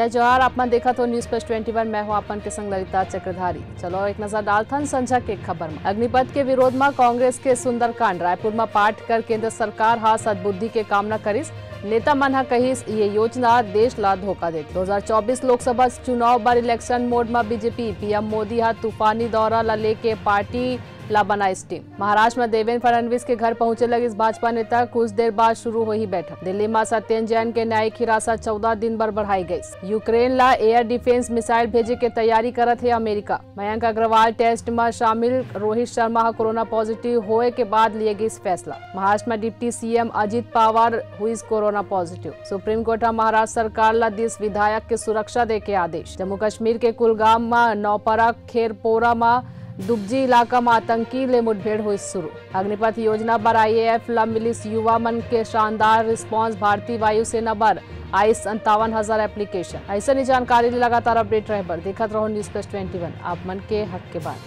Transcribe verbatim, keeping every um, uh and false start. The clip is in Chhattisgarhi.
जोहार, आप मन देखत हो News Plus twenty one, मैं हूं आप मन के संग ललिता चक्रधारी। चलो एक नजर डालथन संझा के खबर में। अग्निपथ के विरोध में कांग्रेस के सुंदरकांड। रायपुर में पाठ कर केंद्र सरकार हा सद्बुद्धि के कामना करिस। नेता मन हा कहिस, ये योजना देश ला धोखा देत। दो हज़ार चौबीस लोकसभा चुनाव बर election mode में बीजेपी। पीएम मोदी हा तूफानी दौरा ला लेके पार्टी ला बनाइस team। महाराष्ट्र में देवेंद्र फडणवीस के घर पहुंचे लगिस भाजपा नेता। कुछ देर बाद शुरू होही बैठक। दिल्ली में सत्येंद्र जैन के न्यायिक हिरासत चौदह दिन बर बढ़ाई गई। यूक्रेन ला air defence missile भेजे के तैयारी करत हे अमेरिका। मयंक अग्रवाल test में शामिल। रोहित शर्मा हा कोरोना positive होए के बाद लिए गिस फैसला। महाराष्ट्र में deputy CM Ajit Pawar हुइस corona positive। Supreme court हा महाराष्ट्र सरकार ला दिस विधायक के सुरक्षा दे के आदेश। जम्मू कश्मीर के कुलगाम में नौपरा खेरपोरा में दुबजी इलाका में आतंकी ले मुठभेड़ हुई शुरू। अग्निपथ योजना बर आईएएफ ला मिलिस युवा मन के शानदार response। भारतीय वायुसेना बर आइस संतावन हजार application। ऐसे ही जानकारी ले लगातार update रहे बर देखत रहो News Plus twenty one, आप मन के हक के बात।